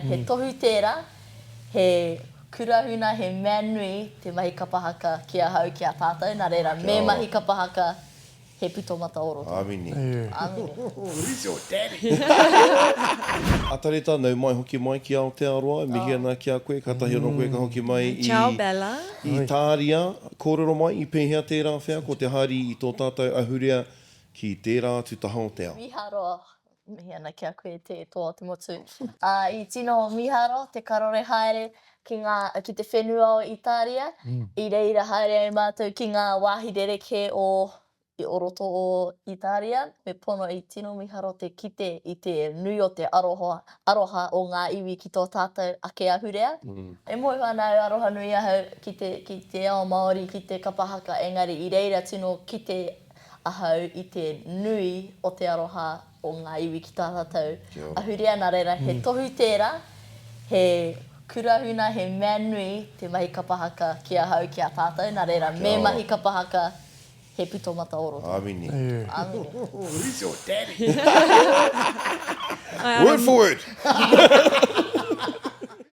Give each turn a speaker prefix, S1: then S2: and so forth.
S1: He tohu tērā, he kurahuna, he mea nui te mahi kapa haka ki ahau, ki a tātou, nā reira, me mahi kapa haka, he pito mata o roto.
S2: Āmine.
S1: Āmine.
S2: Who's your daddy? Atareta, nau mai hoki mai ki Aotearoa, e mihi ana ki a koe, katahi anō koe ka hoki mai i
S3: Ciao Bella.
S2: Itāria. Kōrero mai, i pēhea tērā wheako te haere i tō tātou ahurea ki tērā atu taha o te ao?
S1: Mīharo, mihi ana ki a koe te toa o te motu. Ā, i tino mīharo te karore haere ki ngā, ki te whenua o Itāria. I reira haere ai mātou ki ngā wāhi rerekē o, o roto o Itāria. Me pono i tino mīharo te kite i te nui o te aroha, aroha o ngā iwi ki tō tātou ake ahurea. E mōhio ana au, aroha nui ahau ki te, ki te ao Māori, ki te kapa haka, engari i reira tino kite ahau i te nui o te aroha o ngā iwi ki tā tātou ahurea, nā reira he tohu tērā, he kurahuna, he mea nui te mahi kapa haka ki ahau, ki a tātou, nā reira me mahi kapa haka, he pito mata o roto.
S2: Āmine.
S1: Āmine.
S2: Who's your daddy? Word for word!